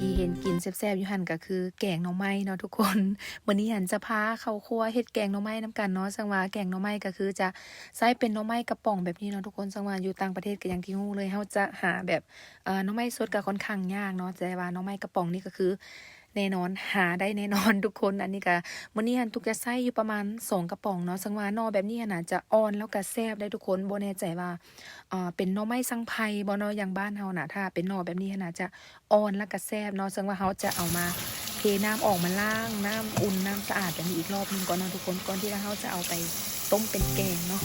ທີ່ເຫັນກິນແຊບໆຢູ່ຫັ້ນກໍຄືແກງໜໍ່ໄມ້ເນາະທຸກຄົນ. ມື້ນີ້ຫັ້ນຈະພາເຂົ້າຄົວເຮັດແກງໜໍ່ໄມ້ນຳກັນເນາະ. ເຊິ່ງວ່າແກງໜໍ່ໄມ້ກໍຄືຈະໃຊ້ເປັນໜໍ່ໄມ້ກະປ໋ອງແບບນີ້ເນາະທຸກຄົນ. ເຊິ່ງວ່າຢູ່ຕ່າງປະເທດກໍຢ່າງທີ່ຮູ້ເລີຍ ເຮົາຈະຫາແບບ ເອີ ໜໍ່ໄມ້ສົດກໍຄ່ອນຂ້າງຍາກເນາະ, ແຕ່ວ່າໜໍ່ໄມ້ກະປ໋ອງນີ້ກໍຄືແນ່ນອນ ຫາໄດ້ແນ່ນອນທຸກຄົນ. ອັນນີ້ກໍ ມື້ນີ້ຫັ້ນຕຸກຈະໃຊ້ຢູ່ປະມານສອງກະປ໋ອງເນາະ. ເຊິ່ງວ່າໜໍ່ແບບນີ້ຫັ້ນນະຈະອ່ອນແລ້ວກໍແຊບໄດ໋ທຸກຄົນ. ບໍ່ແນ່ໃຈວ່າ ເອີ ເປັນໜໍ່ໄມ້ສັງໄພບໍ່ເນາະ ຢ່າງບ້ານເຮົານະ ຖ້າເປັນໜໍ່ແບບນີ້ຫັ້ນນະຈະ ອ່ອນແລ້ວກະແຊບເນາະ. ເຊິ່ງວ່າເຮົາຈະເອົາມາເທນ້ຳອອກມາລ້າງນ້ຳອຸ່ນ ນ້ຳສະອາດແບບນີ້ອີກລອບໜຶ່ງກ່ອນເນາະທຸກຄົນ ກ່ອນທີ່ວ່າເຮົາຈະເອົາໄປຕົ້ມເປັນແກງເນາະ.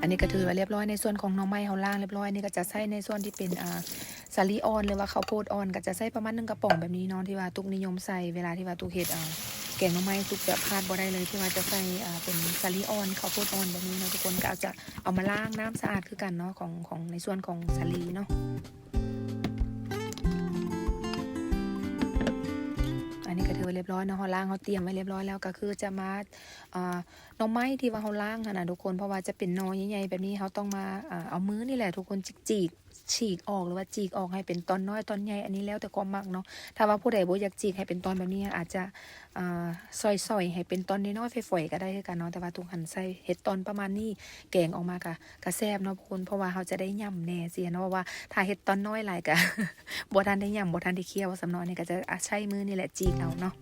ອັນນີ້ກໍຖືວ່າລຽບຮ້ອຍ ໃນສ່ວນຂອງໜໍ່ໄມ້ເຮົາລ້າງລຽບຮ້ອຍ. ອັນນີ້ກໍຈະໃຊ້ໃນສ່ວນທີ່ເປັນ ອ່າ ສາລີອ່ອນ ຫຼືວ່າເຂົ້າໂພດອ່ອນ ກໍຈະໃຊ້ປະມານໜຶ່ງກະປ໋ອງແບບນີ້ເນາະ ທີ່ວ່າຕຸກນິຍົມໃສ່ເວລາທີ່ວ່າຕຸກເຮັດ ເອີ ແກງໜໍ່ໄມ້. ຕຸກຈະພາດບໍ່ໄດ້ເລີຍທີ່ວ່າຈະໃສ່ ເອີ ເປັນສາລີອ່ອນ ເຂົ້າໂພດອ່ອນແບບນີ້ເນາະທຸກຄົນ. ກໍອາດຈະເອົາມາລ້າງນ້ຳສະອາດຄືກັນເນາະ ຂອງ ຂອງໃນສ່ວນຂອງສາລີເນາະ. ອັນນີ້ກໍຖືວ່າລຽບຮ້ອຍເນາະ ເຮົາລ້າງ ເຮົາຕຽມໄວ້ລຽບຮ້ອຍແລ້ວ ກໍຄືຈະມາ ເອີ ໜໍ່ໄມ້ທີ່ວ່າເຮົາລ້າງຫັ້ນນະທຸກຄົນ ເພາະວ່າຈະເປັນໜໍ່ໃຫຍ່ໆແບບນີ້ ເຮົາຕ້ອງມາ ເອີ ເອົາມືນີ້ແຫຼະທຸກຄົນ ຈີກ ສີກອອກ ຫຼືວ່າຈີກອອກໃຫ້ເປັນຕອນນ້ອຍຕອນໃຫຍ່ ອັນນີ້ແລ້ວແຕ່ຄວາມມັກເນາະ. ຖ້າວ່າຜູ້ໃດບໍ່ຢາກຈີກໃຫ້ເປັນຕອນແບບນີ້ ອາດຈະ ອ່າ ຊອຍໆໃຫ້ເປັນຕອນນ້ອຍໆຝອຍໆກໍໄດ້ຄືກັນເນາະ. ແຕ່ວ່າຕຸກຫັ້ນໃສ່ເຮັດຕອນປະມານນີ້ ແກງອອກມາກະ ກະແຊບເນາະທຸກຄົນ ເພາະວ່າເຮົາຈະໄດ້ຫຍ້ຳແດ່ຊີ້ນະ. ເພາະວ່າຖ້າເຮັດຕອນນ້ອຍຫຼາຍກະ ບໍ່ທັນໄດ້ຫຍ້ຳ ບໍ່ທັນໄດ້ຄ້ຽວ ວ່າຊັ້ນເນາະ. ອັນນີ້ກໍຈະ ອາ ໃຊ້ມືນີ້ແຫຼະຈີກເອົາເນາະ.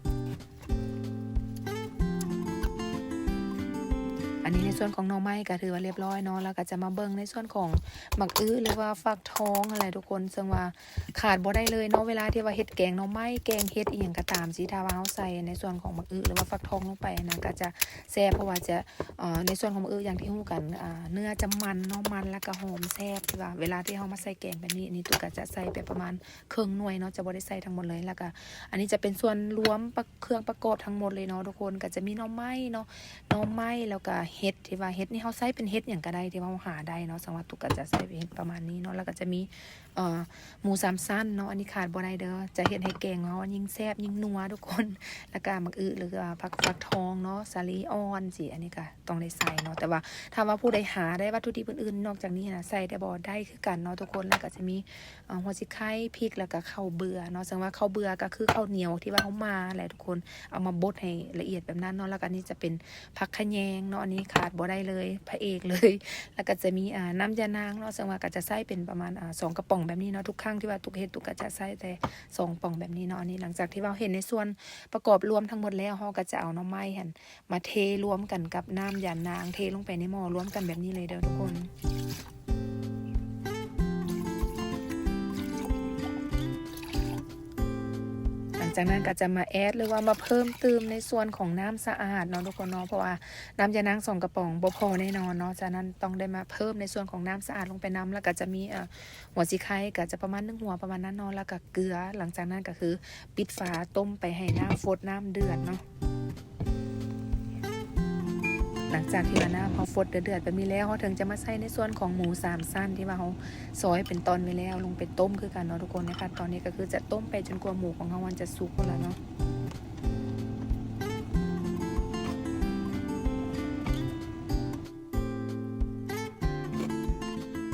ອັນນີ້ໃນສ່ວນຂອງໜໍ່ໄມ້ກໍຖືວ່າລຽບຮ້ອຍເນາະ. ແລ້ວກໍຈະມາເບິ່ງໃນສ່ວນຂອງໝາກອຶ ຫຼືວ່າຟັກທອງຫັ້ນແຫຼະທຸກຄົນ ເຊິ່ງວ່າຂາດບໍ່ໄດ້ເລີຍເນາະ ເວລາທີ່ວ່າເຮັດແກງໜໍ່ໄມ້ ແກງເຫັດອີ່ຫຍັງກໍຕາມຊີ້ ຖ້າວ່າເຮົາໃສ່ໃນສ່ວນຂອງໝາກອຶ ຫຼືວ່າຟັກທອງລົງໄປນະ ກໍຈະແຊບ ເພາະວ່າຈະ ເອີ ໃນສ່ວນຂອງໝາກອຶ ຢ່າງທີ່ຮູ້ກັນ ອ່າ ເນື້ອຈະມັນເນາະ ມັນ ແລ້ວກໍຫອມແຊບ ທີ່ວ່າເວລາທີ່ເຮົາມາໃສ່ແກງແບບນີ້ ອັນນີ້ຕຸກກໍຈະໃສ່ໄປປະມານ ເຄິ່ງໜ່ວຍເນາະ ຈະບໍ່ໄດ້ໃສ່ທັງໝົດເລີຍ. ແລ້ວກະອັນນີ້ຈະເປັນສ່ວນລວມປະ ເຄື່ອງປະກອບທັງໝົດເລີຍເນາະທຸກຄົນ ກະຈະມີໜໍ່ໄມ້ເນາະ ໜໍ່ໄມ້ ແລ້ວກະເຫັດ ທີ່ວ່າເຫັດນີ້ເຮົາໃຊ້ເປັນເຫັດຫຍັງກະໄດ້ ທີ່ວ່າເຮົາຫາໄດ້ເນາະ. ສຳລັບຕຸກກະຈະໃຊ້ເປັນເຫັດປະມານນີ້ເນາະ ແລ້ວກະຈະມີ ເອີ ໝູສາມຊັ້ນເນາະ ອັນນີ້ຂາດບໍ່ໄດ້ເດີ ຈະເຮັດໃຫ້ແກງເຮົາຍິ່ງແຊບຍິ່ງນົວທຸກຄົນ. ແລ້ວກະໝາກອຶ ຫຼືວ່າຜັກ ຝັກທອງເນາະ ສາລີອ່ອນຊີ້ ອັນນີ້ກະ ຕ້ອງໄດ້ໃສ່ເນາະ. ແຕ່ວ່າຖ້າວ່າຜູ້ໃດຫາໄດ້ວັດຖຸດິບອື່ນໆນອກຈາກນີ້ນະ ໃສ່ໄດ້ບໍ່ ໄດ້ຄືກັນເນາະທຸກຄົນ. ແລ້ວກໍຈະມີ ເອີ ຫົວສີໄຄ ພິກ ແລ້ວກໍເຂົ້າເບືອເນາະ ເຊິ່ງວ່າເຂົ້າເບືອກໍຄືເຂົ້າໜຽວທີ່ວ່າເຮົາໝ່າແຫຼະທຸກຄົນ ເອົາມາບົດໃຫ້ລະອຽດແບບນັ້ນເນາະ. ແລ້ວກໍອັນນີ້ຈະເປັນຜັກຂະແຍງເນາະ ອັນນີ້ຂາດບໍ່ໄດ້ເລີຍ ພະເອກເລີຍ. ແລ້ວກໍຈະມີ ອ່າ ນ້ຳຢານາງເນາະ ເຊິ່ງວ່າກໍຈະໃຊ້ເປັນປະມານ ອ່າ ສອງກະປ໋ອງແບບນີ້ເນາະ. ທຸກຄັ້ງທີ່ວ່າຕຸກເຮັດ ຕຸກກໍຈະໃຊ້ແຕ່ສອງປ໋ອງແບບນີ້ເນາະ. ອັນນີ້ຫຼັງຈາກທີ່ວ່າເຫັນໃນສ່ວນປະກອບລວມທັງໝົດແລ້ວ ເຮົາກໍຈະເອົາໜໍ່ໄມ້ຫັ້ນ ມາເທລວມກັນກັບນ້ຳຢານາງ ເທລົງໄປໃນໝໍ້ລວມກັນແບບນີ້ເລີຍເດີທຸກຄົນ. ຫຼັງຈາກນັ້ນກໍຈະມາແອດ ຫຼືວ່າມາເພີ່ມຕື່ມໃນສ່ວນຂອງນ້ຳສະອາດເນາະທຸກຄົນເນາະ ເພາະວ່ານ້ຳຢານາງສອງກະປ໋ອງບໍ່ພໍແນ່ນອນເນາະ. ສະນັ້ນຕ້ອງໄດ້ມາເພີ່ມໃນສ່ວນຂອງນ້ຳສະອາດລົງໄປນຳ ແລ້ວກໍຈະມີ ເອີ ຫົວສີໄຄ ກໍຈະປະມານໜຶ່ງຫົວປະມານນັ້ນເນາະ ແລ້ວກໍເກືອ. ຫຼັງຈາກນັ້ນກໍຄືປິດຝາຕົ້ມໄປໃຫ້ນ້ຳຟົດນ້ຳເດືອດເນາະ. ຫຼັງຈາກທີ່ວ່ານ້ຳເຮົາຟົດເດືອດໆແບບນີ້ແລ້ວ ເຮົາເຖິງຈະມາໃສ່ໃນສ່ວນຂອງໝູສາມຊັ້ນທີ່ວ່າເຮົາຊອຍເປັນຕອນໄວ້ແລ້ວ ລົງໄປຕົ້ມຄືກັນເນາະທຸກຄົນ. ໃນຂັ້ນຕອນນີ້ກໍຄືຈະຕົ້ມໄປຈົນກວ່າໝູຂອງເຮົາມັນຈະສຸກພຸ້ນລະເນາະ.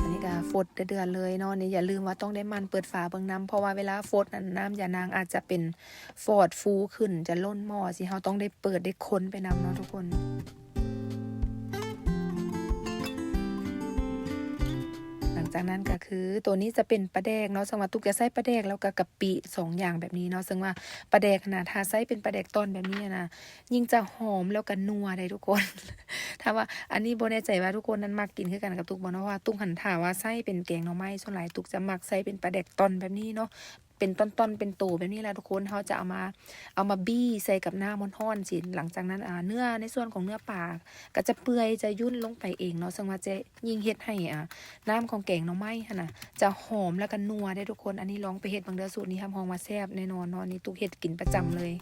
ອັນນີ້ກໍຟົດເດືອດໆເລີຍເນາະ. ນີ້ຢ່າລືມວ່າຕ້ອງໄດ້ໝັ່ນເປີດຝາເບິ່ງນຳ ເພາະວ່າເວລາຟົດນັ້ນ ນ້ຳຢານາງອາດຈະເປັນຟອດຟູຂຶ້ນ ຈະລົ້ນໝໍ້ ຊິເຮົາຕ້ອງໄດ້ເປີດໄດ້ຄົນໄປນຳເນາະທຸກຄົນ. ຫຼັງຈາກນັ້ນກໍຄື ໂຕນີ້ຈະເປັນປາແດກເນາະ ເຊິ່ງວ່າຕຸກຈະໃຊ້ປາແດກ ແລ້ວກໍກະປິ ສອງຢ່າງແບບນີ້ເນາະ. ເຊິ່ງວ່າປາແດກຫັ້ນນະ ຖ້າໃຊ້ເປັນປາແດກຕ່ອນແບບນີ້ຫັ້ນນະ ຍິ່ງຈະຫອມ ແລ້ວກໍນົວໄດ໋ທຸກຄົນ. ຖ້າວ່າ ອັນນີ້ບໍ່ແນ່ໃຈວ່າທຸກຄົນນັ້ນມັກກິນຄືກັນກັບຕຸກບໍ່ເນາະ ເພາະວ່າຕຸກຫັ້ນ ຖ້າວ່າໃຊ້ເປັນແກງໜໍ່ໄມ້ ສ່ວນຫຼາຍຕຸກຈະມັກໃຊ້ເປັນປາແດກຕ່ອນແບບນີ້ເນາະ ເປັນຕ່ອນໆ ເປັນໂຕແບບນີ້ແຫຼະທຸກຄົນ. ເຮົາຈະເອົາມາ ເອົາມາບີ່ໃສ່ກັບນ້ຳຮ້ອນໆຊີ້ ຫຼັງຈາກນັ້ນ ອ່າ ເນື້ອ ໃນສ່ວນຂອງເນື້ອປາກໍຈະເປື່ອຍ ຈະຫຍຸ້ນລົງໄປເອງເນາະ ເຊິ່ງວ່າຈະຍິ່ງເຮັດໃຫ້ ອ່າ ນ້ຳຂອງແກງໜໍ່ໄມ້ຫັ້ນນະ ຈະຫອມ ແລ້ວກໍນົວເດ້ທຸກຄົນ. ອັນນີ້ລອງໄປເຮັດເບິ່ງເດີ ສູດນີ້ຮັບຮອງວ່າແຊບແນ່ນອນເນາະ. ອັນນີ້ຕຸກເຮັດກິນປະຈຳເລີຍ.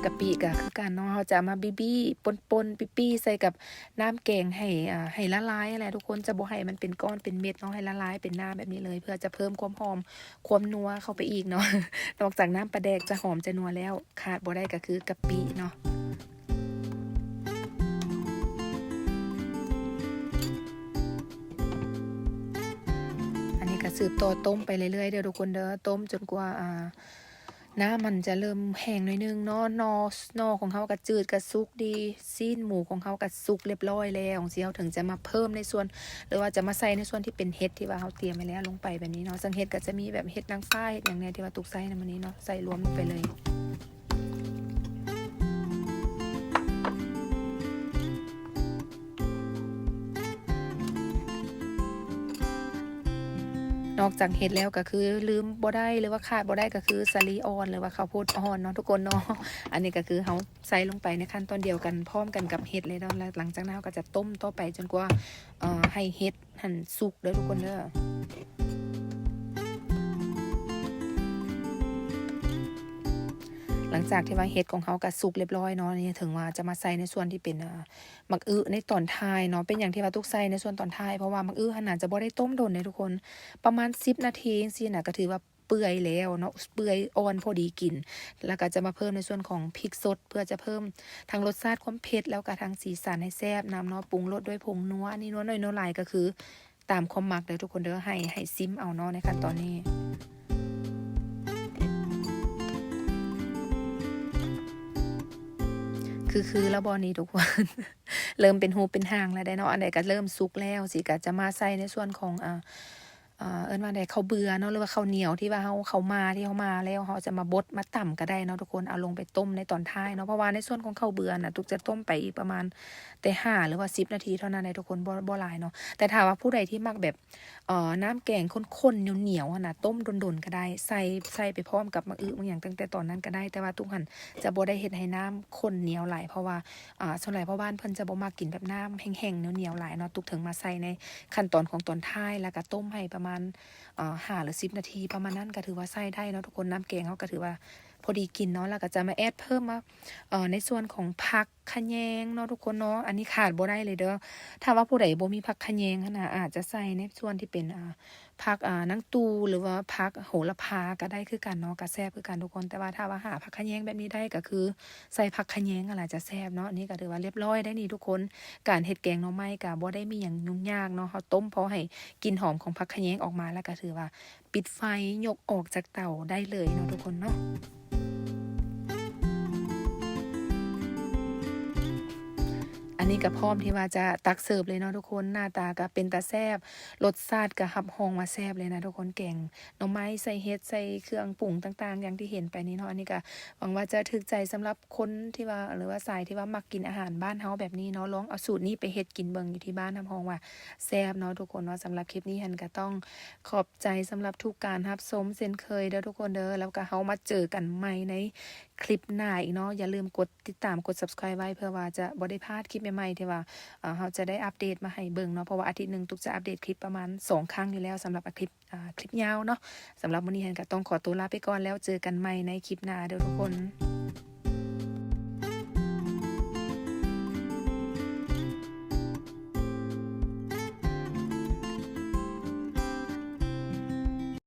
ກະປິກະຄືກັນເນາະ ເຮົາຈະເອົາມາບີໆ ປົ່ນໆ ປີ້ໆ ໃສ່ກັບນ້ຳແກງໃຫ້ ອ່າ ໃຫ້ລະລາຍຫັ້ນແຫຼະທຸກຄົນ ຈະບໍ່ໃຫ້ມັນເປັນກ້ອນເປັນເມັດເນາະ ໃຫ້ລະລາຍເປັນນ້ຳແບບນີ້ເລີຍ ເພື່ອຈະເພີ່ມຄວາມຫອມ ຄວາມນົວເຂົ້າໄປອີກເນາະ. ນອກຈາກນ້ຳປາແດກຈະຫອມຈະນົວແລ້ວ ຂາດບໍ່ໄດ້ກະຄືກະປິເນາະ. ອັນນີ້ກະສືບຕໍ່ຕົ້ມໄປເລື້ອຍໆ ເດີທຸກຄົນເດີ ຕົ້ມຈົນກວ່າ ອ່າ ນ້ຳມັນຈະເລີ່ມແຫ້ງໜ້ອຍໜຶ່ງເນາະ ໜໍ່ ໜໍ່ຂອງເຮົາກະຈືດກະສຸກດີ ຊີ້ນໝູຂອງເຮົາກະສຸກລຽບຮ້ອຍແລ້ວ ຈັ່ງຊີ້ເຮົາເຖິງຈະມາເພີ່ມໃນສ່ວນ ຫຼືວ່າຈະມາໃສ່ໃນສ່ວນທີ່ເປັນເຫັດທີ່ວ່າເຮົາຕຽມໄວ້ແລ້ວລົງໄປແບບນີ້ເນາະ. ເຊິ່ງເຫັດກະຈະມີແບບເຫັດນາງຟ້າ ເຫັດຫຍັງແດ່ທີ່ວ່າຕຸກໃສ່ນຳມື້ນີ້ເນາະ ໃສ່ລວມລົງໄປເລີຍ. ນອກຈາກເຫັດແລ້ວກະຄືລືມບໍ່ໄດ້ ຫຼືວ່າຂາດບໍ່ໄດ້ກະຄືສາລີອ່ອນ ຫຼືວ່າເຂົ້າໂພດອ່ອນເນາະທຸກຄົນເນາະ. ອັນນີ້ກະຄືເຮົາໃສ່ລົງໄປໃນຂັ້ນຕອນດຽວກັນ ພ້ອມກັນກັບເຫັດເລີຍເນາະ ແລ້ວຫຼັງຈາກນັ້ນເຮົາກະຈະຕົ້ມຕໍ່ໄປຈົນກວ່າ ເອີ ໃຫ້ເຫັດຫັ້ນສຸກເດີທຸກຄົນເດີ. ຫຼັງຈາກທີ່ວ່າເຫັດຂອງເຮົາກະສຸກລຽບຮ້ອຍເນາະ ນີ້ເຖິງວ່າຈະມາໃສ່ໃນສ່ວນທີ່ເປັນ ອ່າ ໝາກອຶໃນຕອນທ້າຍເນາະ. ເປັນຫຍັງທີ່ວ່າຕຸກໃສ່ໃນສ່ວນຕອນທ້າຍ ເພາະວ່າໝາກອຶຫັ້ນນະຈະບໍ່ໄດ້ຕົ້ມດົນເດ້ທຸກຄົນ ປະມານສິບນາທີຈັ່ງຊີ້ນະ ກະຖືວ່າເປື່ອຍແລ້ວເນາະ ເປື່ອຍອ່ອນພໍດີກິນ. ແລ້ວກະຈະມາເພີ່ມໃນສ່ວນຂອງພິກສົດ ເພື່ອຈະເພີ່ມທັງລົດຊາດຄວາມເຜັດ ແລ້ວກະທັງສີສັນໃຫ້ແຊບນຳເນາະ. ປຸງລົດດ້ວຍຜົງນົວ ອັນນີ້ນົວໜ້ອຍນົວຫຼາຍກະຄື ຕາມຄວາມມັກເດີທຸກຄົນເດີ ໃຫ້ ໃຫ້ຊິມເອົາເນາະໃນຂັ້ນຕອນນີ້. ຄືໆ ແລ້ວບໍ່ນີ້ທຸກຄົນ ເລີ່ມເປັນຮູບເປັນຮ່າງແລ້ວເດ້ເນາະ ອັນໃດກະເລີ່ມສຸກແລ້ວ ຊິກະຈະມາໃສ່ໃນສ່ວນຂອງ ອ່າ ອ່າ ເອີ້ນວ່າໃດ ເຂົ້າເບືອເນາະ ຫຼືວ່າເຂົ້າໜຽວທີ່ວ່າເຮົາ ເຂົ້າໝ່າທີ່ເຮົາໝ່າແລ້ວ ເຮົາຈະມາບົດມາຕຳກະໄດ້ເນາະທຸກຄົນ. ເອົາລົງໄປຕົ້ມໃນຕອນທ້າຍເນາະ ເພາະວ່າໃນສ່ວນຂອງເຂົ້າເບືອນະ ຕຸກຈະຕົ້ມໄປອີກປະມານແຕ່ຫ້າ ຫຼືວ່າສິບນາທີເທົ່ານັ້ນເດ້ທຸກຄົນ ບໍ່ ບໍ່ຫຼາຍເນາະ. ແຕ່ຖ້າວ່າຜູ້ໃດທີ່ມັກແບບ ເອີ ນ້ຳແກງຂຸ້ນໆ ໜຽວໆ ຫັ້ນນະ ຕົ້ມດົນໆ ກະໄດ້ ໃສ່ ໃສ່ໄປພ້ອມກັບໝາກອຶ ໝາກຫຍັງ ຕັ້ງແຕ່ຕອນນັ້ນກະໄດ້ ແຕ່ວ່າຕຸກຫັ້ນຈະບໍ່ໄດ້ເຮັດໃຫ້ນ້ຳຂຸ້ນໜຽວຫຼາຍ ເພາະວ່າ ອ່າ ສ່ວນຫຼາຍພໍ່ບ້ານເພິ່ນຈະບໍ່ມັກກິນແບບນ້ຳແຫ້ງໆ ໜຽວໆ ຫຼາຍເນາະ. ຕຸກເຖິງມາໃສ່ໃນຂັ້ນຕອນຂອງຕອນທ້າຍ ແລ້ວກະຕົ້ມໃຫ້ປະມານ ອ່າ ຫ້າ ຫຼື ສິບນາທີປະມານນັ້ນ ກະຖືວ່າໃຊ້ໄດ້ເນາະທຸກຄົນ. ນ້ຳແກງເຮົາກະຖືວ່າພໍດີກິນເນາະ ແລ້ວກະຈະມາແອດເພີ່ມມາ ເອີ ໃນສ່ວນຂອງຜັກ ຂະແຍງເນາະທຸກຄົນເນາະ ອັນນີ້ຂາດບໍ່ໄດ້ເລີຍເດີ. ຖ້າວ່າຜູ້ໃດບໍ່ມີຜັກຂະແຍງຫັ້ນນະ ອາດຈະໃສ່ໃນສ່ວນທີ່ເປັນ ອ່າ ຜັກ ອ່າ ນາງຕູ່ ຫຼືວ່າຜັກໂຫລະພາກະໄດ້ຄືກັນເນາະ ກະແຊບຄືກັນທຸກຄົນ. ແຕ່ວ່າຖ້າວ່າຫາຜັກຂະແຍງແບບນີ້ໄດ້ກະຄືໃສ່ຜັກຂະແຍງຫັ້ນລະຈະແຊບເນາະ. ອັນນີ້ກະຖືວ່າລຽບຮ້ອຍໄດ້ນີ້ທຸກຄົນ ການເຮັດແກງໜໍ່ໄມ້ກະບໍ່ໄດ້ມີຫຍັງຫຍຸ້ງຍາກເນາະ ເຮົາຕົ້ມພໍໃຫ້ກິ່ນຫອມຂອງຜັກຂະແຍງອອກມາ ແລ້ວກະຖືວ່າ ປິດໄຟ ຍົກອອກຈາກເຕົາໄດ້ເລີຍເນາະທຸກຄົນເນາະ. ອັນນີ້ກະພ້ອມທີ່ວ່າຈະຕັກເສີບເລີຍເນາະທຸກຄົນ. ໜ້າຕາກະເປັນຕາແຊບ ລົດຊາດກະຮັບຮອງວ່າແຊບເລີຍນະທຸກຄົນ. ແກງໜໍ່ໄມ້ໃສ່ເຫັດ ໃສ່ເຄື່ອງປຸງຕ່າງໆ ຢ່າງທີ່ເຫັນໄປນີ້ເນາະ. ອັນນີ້ກະຫວັງວ່າຈະຖືກໃຈສຳລັບຄົນທີ່ວ່າ ຫຼືວ່າສາຍທີ່ວ່າມັກກິນອາຫານບ້ານເຮົາແບບນີ້ເນາະ. ລອງເອົາສູດນີ້ໄປເຮັດກິນເບິ່ງຢູ່ທີ່ບ້ານ ຮັບຮອງວ່າແຊບເນາະທຸກຄົນເນາະ. ສຳລັບຄລິບນີ້ຫັ້ນກະຕ້ອງຂອບ ໃຈສຳລັບທຸກການຮັບຊົມເຊັ່ນເຄີຍເດີທຸກຄົນເດີ ແລ້ວກະເຮົາມາເຈີກັນໃໝ່ໃນຄລິບໜ້າອີກເນາະ. ຢ່າລືມກົດຕິດຕາມ ກົດ Subscribe ໄວ້ ເພື່ອວ່າຈະບໍ່ໄດ້ພາດຄລິບໃໝ່ໆ ທີ່ວ່າ ເອີ ເຮົາຈະໄດ້ອັບເດດມາໃຫ້ເບິ່ງເນາະ ເພາະວ່າອາທິດໜຶ່ງຕຸກຈະອັບເດດຄລິບປະມານສອງຄັ້ງຢູ່ແລ້ວ ສຳລັບອາ ຄລິບ ອ່າ ຄລິບຍາວເນາະ. ສຳລັບມື້ນີ້ຫັ້ນກະຕ້ອງຂໍໂຕລາໄປກ່ອນ ແລ້ວເຈີກັນໃໝ່ໃນຄລິບໜ້າເດີທຸກຄົນ.